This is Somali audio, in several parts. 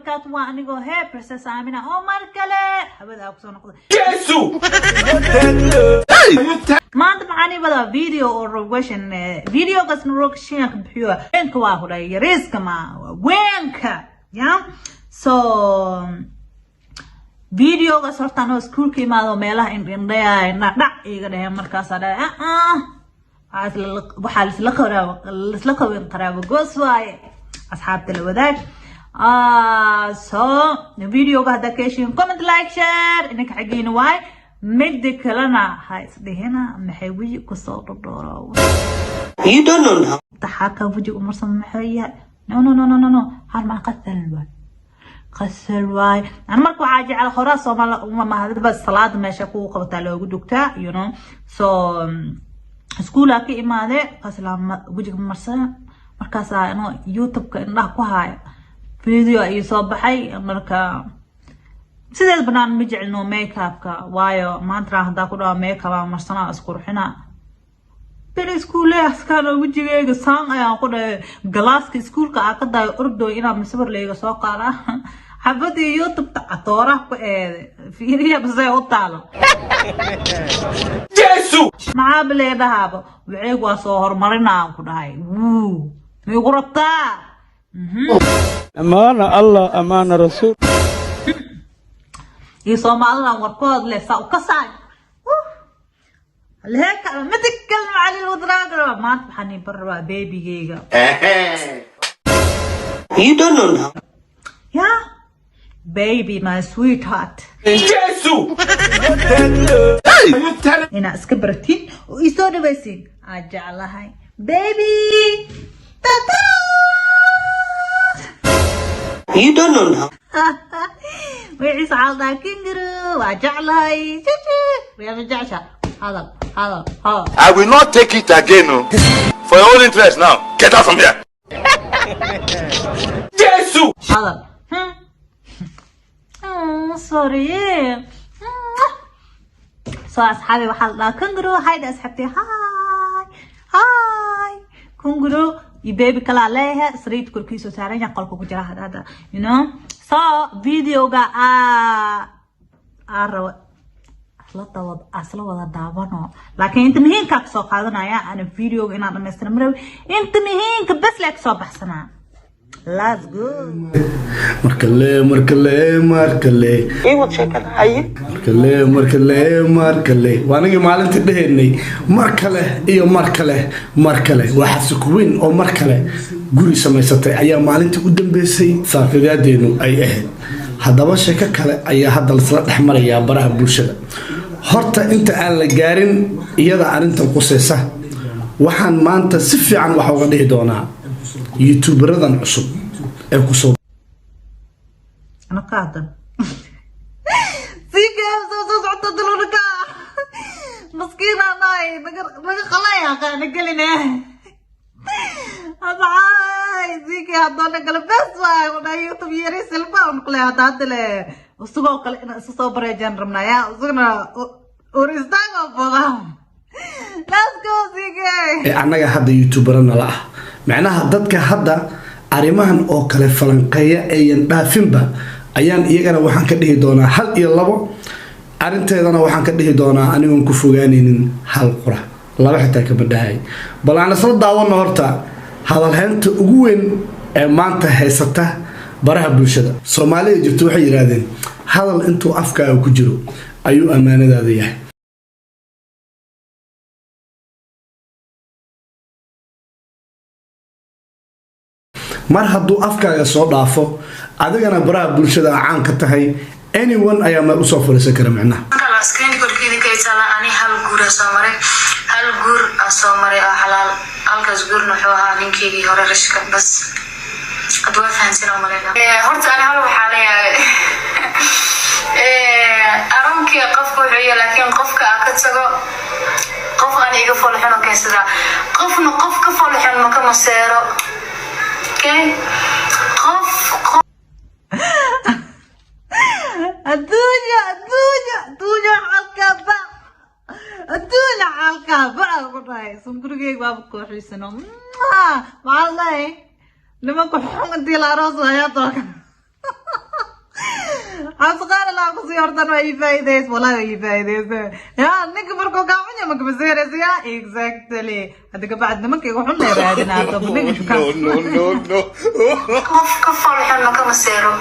Wabarakaatu. Waa anigoo hee Princess Aamina oo mar kale hawada aa kusoo noqda. Maanta maxaan ii wadaa video oo reaction, videogaasna reaction ka bixiyo. Weenka waa hudhay, yariiska ma waa weenka ya. So videogaas horta anoo iskuulka imaado, meelaha indhindhaya indha dhac iiga dhaheen. Markaasaa dhahay, waxaa lisla qabin qaraabo goos waaye, asxaabta la wadaag. So videoga haddaa ka heshiin, comment, like, share, idinka xaggiina waay. Mida kalena ha isdhihina maxay weji kusoo dhordhooro. You don't know now. Taxaaka wejiga umarsan maxay yahay? No, no, no, no, no, no, hal maa qasal waay, qasal waay. Ana marka waxaa jecel horaa Soomaali mahadaba salaada meesha kugu qabataa loogu dhugtaa. So iskuulaa ka imaade, qaslaa wejiga marsan. Markaasaa inoo YouTube-ka indhaha ku haaya, video ayuu soo baxay. Marka sideed banaan ma jecelno makeupka, waayo maanta haddaa ku dhawa makeup aan marsanaa, isqurxina beri iskuuleaskaan wejigeyga saan ayaan ku dhahay. Galaaska iskuulka aa ka dayo ordoy inaa masawir layga soo qaada. Xabadii YouTube-ta catooraha ku eede fiiriya basay u taalo. Maxaa bilee dhahaaba, waceeg waa soo horumarinaan ku dhahay. Wuu ma igu rabtaa? Amaana Allah, amaana Rasuul. Iyo Soomaalidan warkood leh saa u kasaay leeka. Mida kale, macalin wadraaga, maanta waxaan ii bar rabaa babygeyga. You don't know now. Yeah, baby, my sweetheart, inaad iska baratiin oo ii soo dhawaysiin aad jeclahay. Baby. Ta-ta! You don't know now. Magaciisa waxaa la dhahaa Kangaroo. Waa jeclahay. Wayaa jecesha? Hadal, hadal, hadal. I will not take it again. Oh. For your own interest now. Get out from here. Hadal. Oh, sorry. So asxaabi, waxaa la dhahaa Kangaroo. Hi da asxaabtay, hi, hi. Kangaroo iyo baby kalaa leeyahay, sariirta korkiisa saaran yahay, qolka ku jira hadda hadda. So videoga aa rabo asla dawad, asla wada daawano, laakiin inta muhiimkaa kasoo qaadanaya. Ana videoga inaan dhamaystira marawi, inta muhiimka bes lee kasoo baxsanaa. Let's go. Markale, markale, markale. Ii wad sheekada haye. Markale, markale, markale. Waa anigii maalintii dhehaynay mar kale iyo mar kale, mar kale. Waa Xafsa Queen oo mar kale guri samaysatay ayaa maalintii u dambeysay saafiidaadeenu ay ahayd. Haddaba sheeko kale ayaa hadda lasla dhex marayaa baraha bulshada. Horta inta aan la gaarin iyada arrintan qusaysa, waxaan maanta si fiican wax uga dhihi doonaa youtuberadan cusub ee kusoo أنا قاعدة سيكا soo socota dalunka maskiina nahay, naga naga qalaya qaana geline. Abcaay siika haddoo nagala bes waay wadhaa YouTube yari silba noqle. Hadda hadda le isagoo kale inaan isu soo bareejaan rabnaa yaa isagana ur istaago foga. Let's go, siika. Ee annaga hadda youtubero nala ah, macnaha dadka hadda arrimahan oo kale falanqeeya ayan dhaafinba, ayaan iyagana waxaan ka dhihi doonaa hal iyo labo. Arrinteedana waxaan ka dhihi doonaa anigoon ku fogaanaynin, hal qura laba xitaa kama dhahay. Bal aan isla daawano horta hadalhaynta ugu weyn ee maanta haysata baraha bulshada Soomaalida jirto. Waxay yidhaahdeen, hadal intuu afkaaga ku jiro ayuu ammaanadaada yahay. Mar hadduu afkaaga soo dhaafo, adigana baraha bulshada aa caan ka tahay, anyone ayaa meel usoo fadhiisan kara micnaha. Kala screen korkeeda ka taala. Ani hal guur aa soo maray, hal guur aa soo maray oo xalaal. Halkaas guurna wuxuu ahaa ninkeygii hore, Rashka. Bas hadda waa fahansan oo maleyna. Horta ani hal waxaa leeyahay, aronkii qofka wuxuu yahay, laakiin qofka aa ka tago, qof aan iga foolxun oo keensadaa, qofna qof ka foolxun ma ka maseero. Okay, qof qof Adduunya, adduunya, adduunya xaalkaa ba, adduunya xaalkaa ba ku dhahay. Sun gurigeyga waaba kooxiisano. Maxaa la dhahay, nimanka xun intii la aroos hayaa tooka. Cabdiqaar laa kusii hortan waa ii faa'iidays, wallahi waa ii faa'iidays. Ya ninka markuu kaa xunya ma kamaseeraysa ya. Exactly, hadda kabacdi nimanka igu xun lay raadinaa ninka shukaan. No, no, no. Qof ka foolxun ma ka maseero.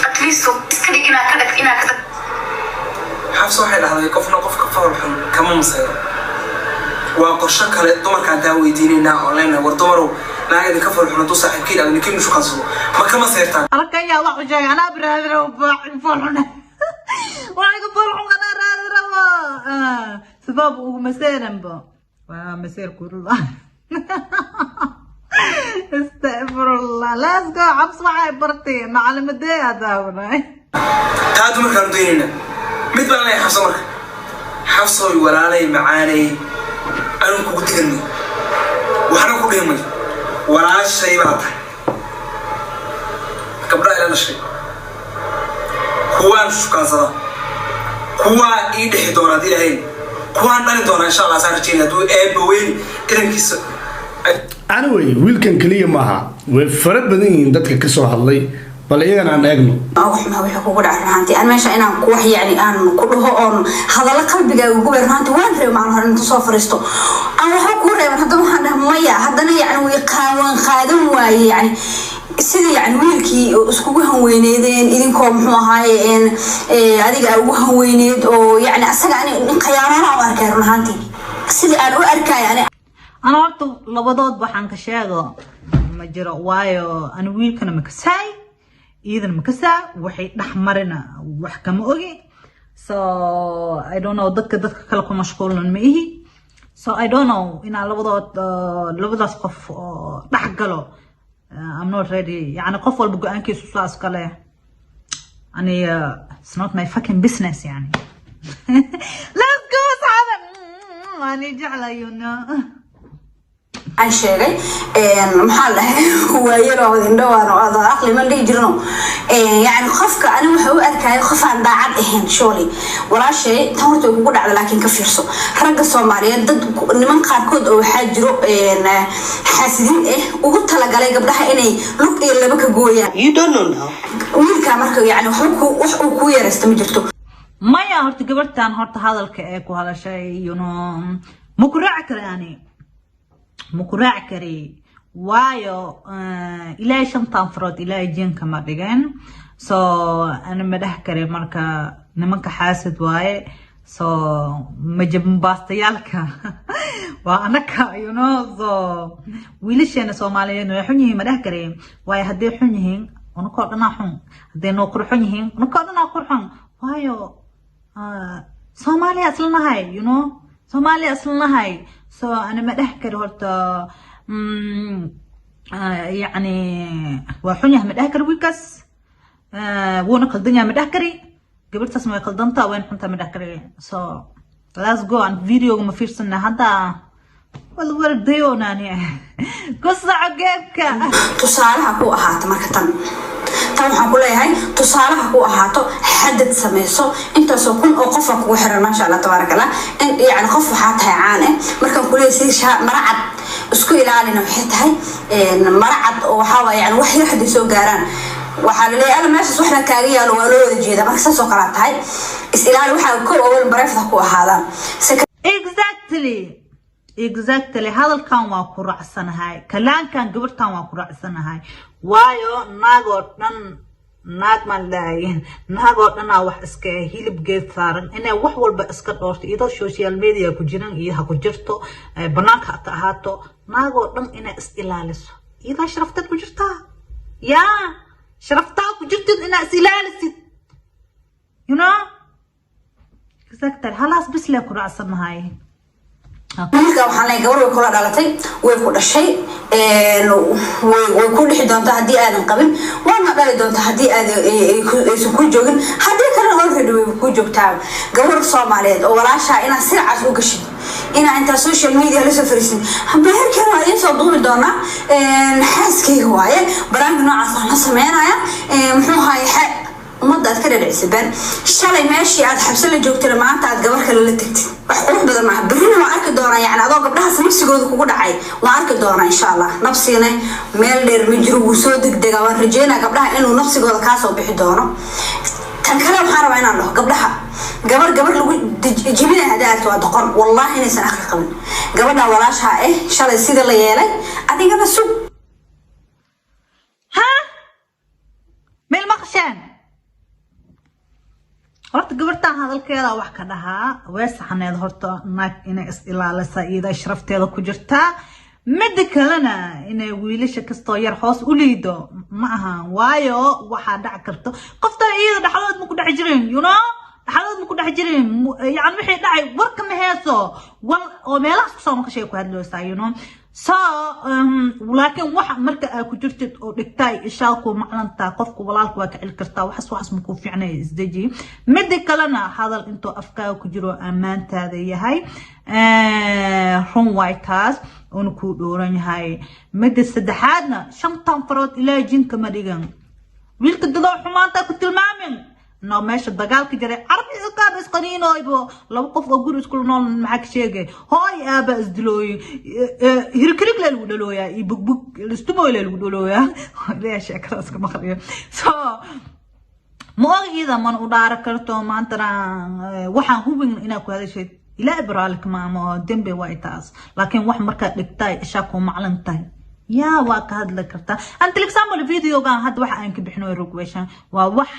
At least iska dhig inaa ka dhag, inaa ka tag. Xafsa waxay dhahday qofna qofka fool xun kama masayro. Waa qorsho kale. Dumarkaan taa weydiinaynaa oo leenahay: war dumarow, naag idinka fool xun hadduu saaxiibkiin ama ninkiinu shukansado, ma kama seyrtaan? Halkan yaa wax u sheegay? Anaa raadi rabo foolxun, wax iga foolxun anaa raadi rabo. Sabab ugu maseeranba waa maseer kulula. Astagfirullah, let's go. Cabs waxay bartay macalimadee adaawanay. Taa dumarkaan daynaynaa. Mid baan leeyahay Xafsa marka: Xafsooy, walaalay macaanay, anugu kugu diganay, waxna ku dhihmay, walaashay baa tahay. Gabdhaha ila dhashay kuwaan shukaansada, kuwaa ii dhexi doona haddii lahayn, kuwaan dhali doona insha Allah, saan rajeynaya hadduu Eebba weyni idankiisa. Anyway, wiilkan keliya maaha, way fara badan yihiin dadka kasoo hadlay. Bal iyagana aan eegno. Wax ma wixii kugu dhacay runaantii aan meesha inaan ku wax, yacni aan ku dhaho oon hadallo qalbigaaga ugu weer. Runaantii waan reebay maalin hore inta soo fariisto aan waxba kuu reeban. Haddana waxaan dhahay maya. Haddana yacni way waan qaadan waaye, yacni sida yacni wiilkii iskugu hanweyneedeen idinkoo, muxuu ahaaye, adiga aa ugu hanweyneed oo yacni asaga ani nin khiyaanoona u arkay run ahaantii, sidii aan u arkay ani. Ana horta labadood waxaan ka sheego ma jiro, waayo ani wiilkana ma kasaay, iyadana ma kasaa, waxay dhex marina wax kama ogi. So I don't know, dadka kale ku mashquulan ma ihi. So I don't know inaan labadood labadaas qof oo dhex galo. I'm not ready. Yani qof walba go-aankiisu saas kale ani it's not my fucking business. Yani let's go, asxaaba, ani jecla. Aan sheegay, maxaa la dhahay, waayaro indhowaan oo aqli ma dhihi jirno. Yani qofka ani waxa u arkaya qof aan daacad ahayn. Shooli walaashay, tan horta way kugu dhacda, laakiin ka fiirso ragga Soomaaliyeed. Dad niman qaarkood oo waxaa jiro xaasidiin ah, ugu talagalay gabdhaha inay lug iyo laba ka gooyaan. You don't know now. Wiilka marka yani waxba wax uu kuu yaraysta ma jirto. Maya, horta gabartan horta hadalka ee ku hadashay ma ku raaci kara, ani ma ku raaci kari, waayo Ilaahay shantan farood Ilaahay jinka ma dhigeen. So ana ma dheh kari marka nimanka xaasid waaye. So majabbaastayaalka waa anaka. So wiilasheena Soomaaliyeed way xun yihiin ma dheh kari, waayo hadday xun yihiin unakoo dhanaa xun, hadday noo qurxon yihiin unakoo dhanaa qurxon, waayo Soomaaliya isla nahay, Soomaaliya isla nahay. So ana ma dheh kari horta yacni waa xun yahay ma dheh kari wiilkaas, wuuna qaldan yahay ma dheh kari, gabartaasna way qaldantaa, wayna xuntaa ma dheh kari. So let's go, aan videoga ma fiirsana hadda, wal wardayoonani ku soco geebka. Tusaalaha ku ahaato marka tan tan waxaan ku leeyahay, tusaalaha ku ahaato, xadad samayso. Intaasoo kun oo qofa kugu xiran, maasha Allah, tabaaraka Allah. In yani qof waxaa tahay caan eh. Markaan kuleeyahay si mara cad isku ilaalina, waxay tahay mara cad oo waxaa waaye yani wax yar hadday soo gaaraan, waxaa laleeyahay alla meeshaas wax baa kaaga yaalo, waa loo wada jeeda. Marka saas oo kalaa tahay, is ilaali. Waxaa kow awal bareefta ku ahaadaan. Exactly, hadalkan waa ku raacsanahay, kalaankan gabartan waa ku raacsanahay, waayo naagoo dhan, naag maan dhahay, naagoo dhanaa wax iska hilib geed saaran inay wax walba iska dhoorto, iyadoo social media ku jiran iyo ha ku jirto, banaanka ha ka ahaato, naagoo dhan inay is ilaaliso iyadaa sharafteed ku jirtaa. Yaa sharaftaa ku jirtid inaa is ilaalisid. Exactly, halaas bis lee ku raacsanahay. Wiilka waxaan leeyahay, gabar way kula dhalatay, way ku dhashay, way ku dhixi doontaa haddii aadan qabin, waana dhali doontaa haddii aad aysan ku joogin, haddii kalena already way ku joogtaa. Gabar Soomaaliyeed oo walaashaa inaad siracaas u gashid, inaa intaa social media lasoo fariisin, meherkeena waa idiin soo duubi doonaa, xaaskeyga waaye, baraanka noocaas aan la sameynaya, muxuu ahaye. Ummadda aad ka dhadhicisay been. Shalay meeshii aad xabse la joogtana, maanta aad gabar kale la tagtid, wax qurux badan maaha. Berrina waan arki doonaa, yani adoo gabdhahaas nafsigooda kugu dhacay waan arki doonaa, insha Allah. Nafsigana meel dheer ma jiro, wuu soo degdegaa. Waan rajeynaa gabdhaha inuu nafsigooda kaasoo bixi doono. Tan kale waxaan rabaa inaan dhaho gabdhaha: gabar gabar lagu jibinaya hadii aragto, waa doqon, wallahi inaysan aqli qabin. Gabadha walaashaa eh shalay sida la yeelay, adigana sug. Ha, meel maqasheen? Horta gabartan hadalkeeda wax ka dhahaa way saxneed. Horta naag inay is ilaalisa iyada sharafteeda ku jirtaa. Midda kalena, inay wiilasha kastoo yar hoos u liido ma aha, waayo waxaa dhac karto qofta iyada dhexdood ma ku dhex jirin, dhexdood ma ku dhex jirin. Yani wixii dhacay warka ma heeso wal oo meelahaas kusoo maqashay ku hadloosaa. So laakiin waxa marka aa ku jirtid oo dhigtaa ishaal ku maclantaa, qofku walaalka waa ka celi kartaa. Waxaas ma ku fiicnaya, isdeji. Midda kalena, hadal intuu afkaaga ku jiro ammaantaada yahay, run waay taas, uuna kuu dhowran yahay. Midda saddexaadna, shantan farood ilaa jinka ma dhigan. Wiilka dadoo xumaanta ku tilmaamin. No meesha dagaalka jiray, Carab kaaba isqaniinoybo, laba qof oo guri iskula nool maxaa ka sheegay? Hooy aaba isdilooyin, hirkirig le lagu dhalooyaa iyo bugbug listumoy le lagu dhalooyaa. Ilaa sheekadaas ka maqliyo. So ma og iyada mana u dhaara karto. Maantana waxaan hubin inaad ku hadashayd, ilaa ibraalik maamo dembi waay taas. Laakiin wax markaad dhigtaay ishaa kuu maclan tahay, yaa waa ka hadli kartaa. Until example, videogan hadda waxa aan ka bixino regression waa wax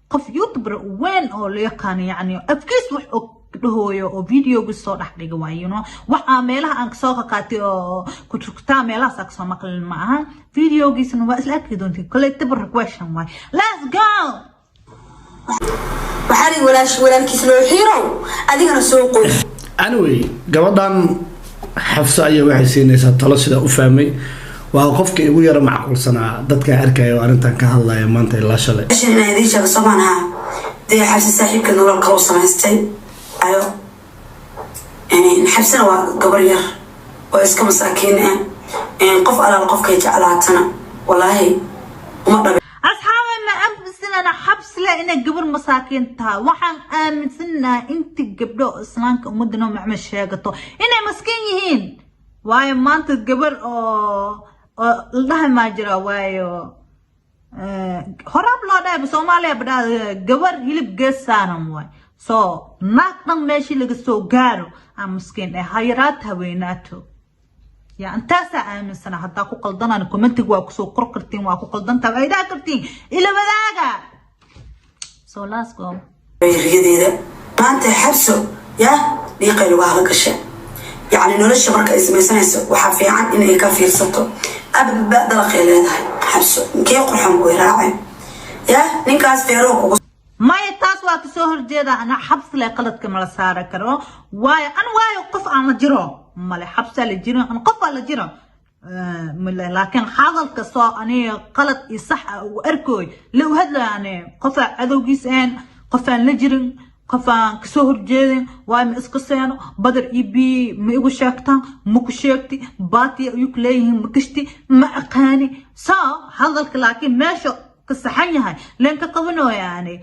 qof YouTuber weyn oo la yaqaano, yani afkiis wax og dhahooyo oo videoga soo dhex dhiga waay. Wax aan meelaha aan kasoo qaqaatay oo kuturkutaa meelahaas aan kasoo maqlin ma aha. Videogiisana waa isla arki doontiin. Collective question waay. Let's go. Waxaa lii walaash walaalkiis loo xiirow, adigana soo qoy. Anyway, gabadhan Xafso ayaa waxay siinaysaa talo. Sidaa u fahmay, waa qofka igu yara macquulsanaa dadka arkaya oo arrintan ka hadlaya maanta ilaa shalay. Meeshan inaan idiin sheego soomaanaha dee, Xabsi saaxiibka nolol kale u samaystay ayo. Xabsina waa gabar yar oo iska masaakiin ah. Qof alaal qofkay jeclaatana, walaahi uma dhabe. Asxaabay, ma aaminsanana Xabsle inay gabar masaakiin tahay. Waxaan aaminsanahay inta gabdho islaamka ummadda Nabi Maxamed sheegato inay maskiin yihiin, waayo maanta gabar oo la dhahay maa jira. Waayo horaab loo dhahay Soomaaliya badhaa, gabar hilib gees saaran waay. So naag dhan meeshii laga soo gaaro aan maskiin eh, ha yaraato haweenaato. Ya, intaasaa aaminsana. Haddaa ku qaldanaan, commentiga waa kusoo qor kartiin, waa ku qaldantaa waa idhaa kartiin, ila wadaaga. So let's go. Riyadeeda maanta Xabso yaa dhiiqay lagu hala gasha. Yacni nolosha marka ay samaysanayso, waxaa fiican inay ka fiirsato. Abba dalaqay leedahay Xabso, inkee qurxan buu raacay yaa ninkaas feeruhu kugu. Maya, taas waa kasoo horjeeda. Ana Xabsle qaladka mala saari karo, waayo an waayo qof aan la jiro male. Xabsaa la jiro, an qof aan la jiro male. Laakiin hadalka soo aniga qalad iyo sax ah uu arkooy la u hadlayo, ani qof aan cadowgiis ahayn, qof aan la jirin, qof aan kasoo horjeedin, waayo ma iska seeno badar iyo bi ma igu sheegtaan, ma ku sheegti baatiya ayuu ku leeyihiin, ma gashti, ma aqaani. So hadalka laakiin meesha ka saxan yahay leen ka qabanayo yani,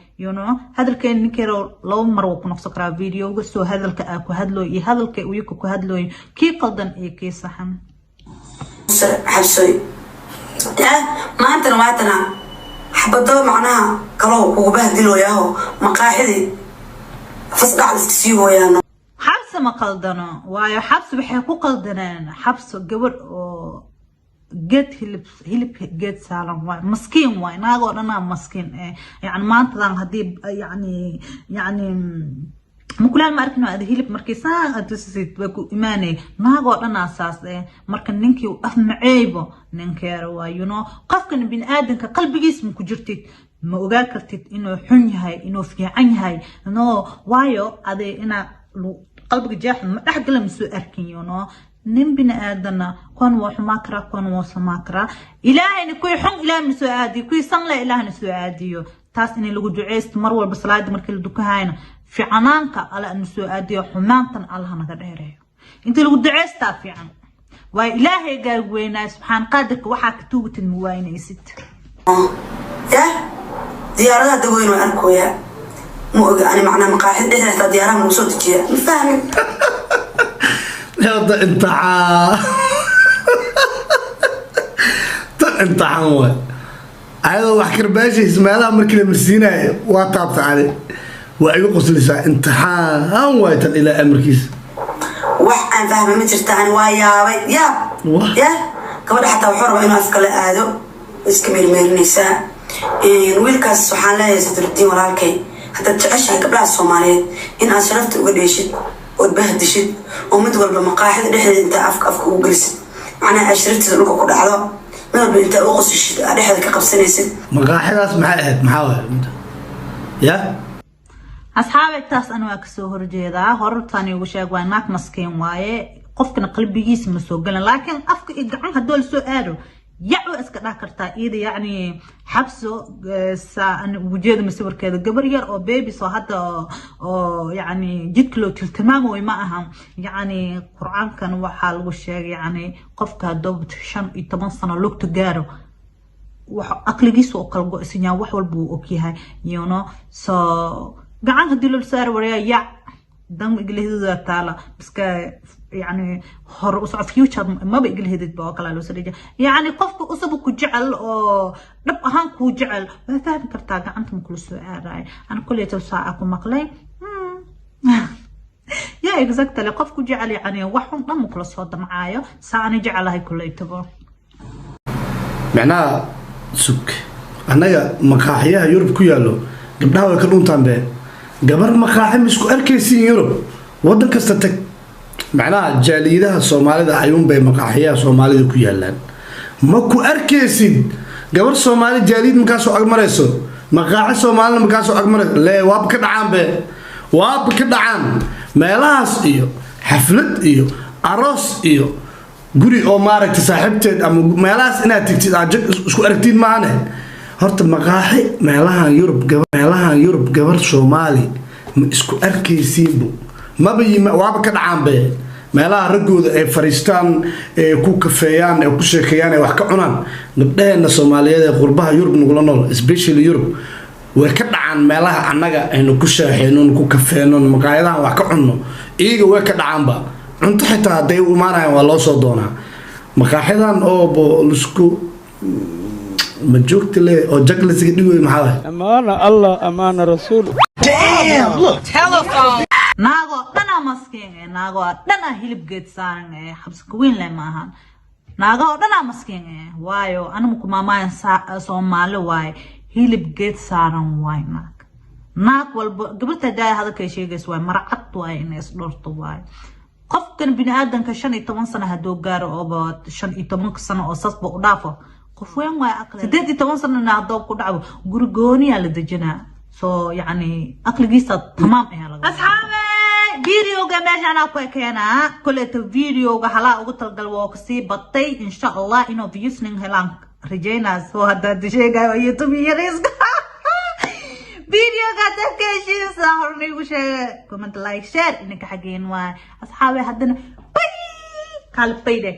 hadalkeen ninkeero laba mar wuu ku noqson karaa videoga. Soo hadalka aa ku hadlooyo iyo hadalka uyuka ku hadlooyo, kii qaldan iyo kii saxan. Xabsooy yaa maantana waatana xabado macnaha kaloo kugu bahdilooyaaho, maqaaxidii fasdhac iska sii hooyaano. Xabsi ma qaldano, waayo Xabsi waxay ku qaldaneen, Xabsi gabadh oo geed hilib geed saaran waay, maskiin waay. Naagoo dhanaa maskiin eh. Yani maantadan haddii yani mukulaal ma arkin, ada hilib markii saa aad tusisid way ku imaanay. Naagoo dhanaa saas eh. Marka ninkii af maceeybo ninkeera waa. Qofkan bini aadanka qalbigiis ma ku jirtid, ma ogaa kartid inuu xun yahay, inuu fiican yahay, no. Waayo ade inaa qalbiga jeex ma dhexgala, ma soo arkin. Nin bini aadana kuwan waa xumaa karaa, kuwan waa samaa karaa. Ilaahayna kuwii xun Ilaah ma soo aadiyo, kuwii sanle Ilaahna soo aadiyo. Taas inay lagu duceysto mar walba salaada markii la dukahayna, ficanaanka Alla na soo aadiyo, xumaantan Allah naga dheereeyo. Inta lagu duceystaa fiican, waayo Ilaahay gaag weynaa subxaan qaadirka waxaa ka tuugatid ma waynaysid. Yaa. Diyaaradaha dagoyn waa arkooyaa. Ma oga ani macnaa maqaaxida dhexdeeda xitaa diyaaraha lagu soo dejiyaa, ma fahmin. Hadda imtixaan, tan imtixaan waay. Ayadoo wax karbaashaysa meelaha markii la marsiinayo waa taabta. Ani waa iga qoslaysaa. Imtixaan waay tan, ilaa amarkiisa. Wax aan fahmay ma jirta. Ani waa yaabay, yaab. Wah. Ya gabadha xataa wuxuu rabaa inuu afka la aado, way iska meermeerinaysaa. Wiilkaas waxaan leeyahay, Sadrudiin walaalkay, haddaad jeceshahay gabdhaha Soomaaliyeed in aad sharafta uga dheeshid ood bahdishid oo mid walba maqaaxida dhexdeeda intaa afka afka ugu gelisid, macnaha aad sharaftiisa dhulka ku dhacdo, mid walba intaa u qosishid aad dhexdeeda ka qabsanaysid. Maqaaxidaas maxay ahayd? Maxaa waay ya? Asxaabay, taas ana waa kasoo horjeedaa. Hortaan igu sheeg, waa naag maskiin waaye. Qofkana qalbigiisa ma soo galan, laakiin afka iyo gacan haddoo lasoo aado, yac waa iska dhaha kartaa iyada. Yacni Xabso saa ani ugu jeeda masawirkeeda, gabar yar oo baby soo hadda oo yacni jidka loo tilmaamayo ma aha. Yacni Qur-aankan waxaa lagu sheegay, yacni qofka hadduu 15 sano lugta gaaro, wax aqligiisa oo kala go-san yahay, wax walba uu ogyahay. So gacan haddii loo saari waraya, yac dan iglaheedu taala iska, yani hore u soco, future maba iglahedid ba oo kale loo soo dhejia. Yani qofka usabu ku jecel oo dhab ahaan kuu jecel waa fahmi kartaa gacanta ma kula soo aadayo. Ana kulleyta saaca ku maqlay. Yeah, exactly. Qof ku jecel, yani wax xun dhan ma kula soo damcaayo. Saa ani jecelahay kulleytaba. Macnaha sug, annaga maqaaxiyaha Yurub ku yaallo gabdhaha way ka dhuntaan be. Gabar maqaaxi ma isku arkaysiin Yurub? Waddan kasta tag, macnaha jaaliyadaha Soomaalida ayuunbay maqaaxiyaha Soomaalida ku yaalaan. Ma ku arkaysid gabar Soomaali jaaliyad markaasoo ag marayso, maqaaxi Soomaalina markaasoo ag marayso lee. Waaba ka dhacaan be, waaba ka dhacaan meelahaas iyo xaflad iyo aroos iyo guri oo maaragtay saaxiibteed ama meelahaas inaad tigtid aad jag isku aragtiin maahane. Horta maqaaxi meelahan Yurub gabar, meelahan Yurub gabar Soomaali ma isku arkaysiinbu, maba yima. Waaba ka dhacaan be meelaha raggooda ay fariistaan, ee ku kafeeyaan, ee ku sheekeeyaan, ee wax ka cunaan. Gabdhaheena Soomaaliyeed ee qurbaha Yurub nagula nool, especially Yurub, way ka dhacaan meelaha annaga aynu ku sheexeyno, ku kafeeno, maqaayadahan wax ka cunno. Iyaga way ka dhacaanba. Cunto xitaa hadday u imaanayaan waa loo soo doonaa. Maqaaxidan oo bo lisku ma joogta le oo jaglisiga dhigoy, maxaa waay? Amaana Allah, amaana Rasuul. Naagoo dhanaa maskiin eh, naagoo dhanaa hilib geed saaran eh, Xabsi weyn leh maahan. Naagoo dhanaa maskiin eh, waayo anigu kumaamaayan Soomaali waaye, hilib geed saaran waay. Naag walba gabarta daaya hadalkay sheegaysa waay, marcad waaye, inay isdhorto waaye. Qofkan bini aadanka 15 sano hadduu gaaro, ooba 15 sano oo sasba u dhaafo, qof weyn waaye. Aqli 18 sanona haddoo ku dhaco, guri gooniyaa la dejinaa. So yacni aqligiisa tamaam ayaa laga. Asxaabe, videoga meeshaan ku ekeenaa. Koleeto videoga halaa ugu talagal waa kasii batay. Insha Allah inuu viewsning helaan rajeynaa. Soo haddaad sheegayo YouTube yariiska, videoga haddaad ka heshiisa, horna igu sheega, comment, like, share. Idinka xaggeen waay, asxaabe. Haddana bay kaalbayde.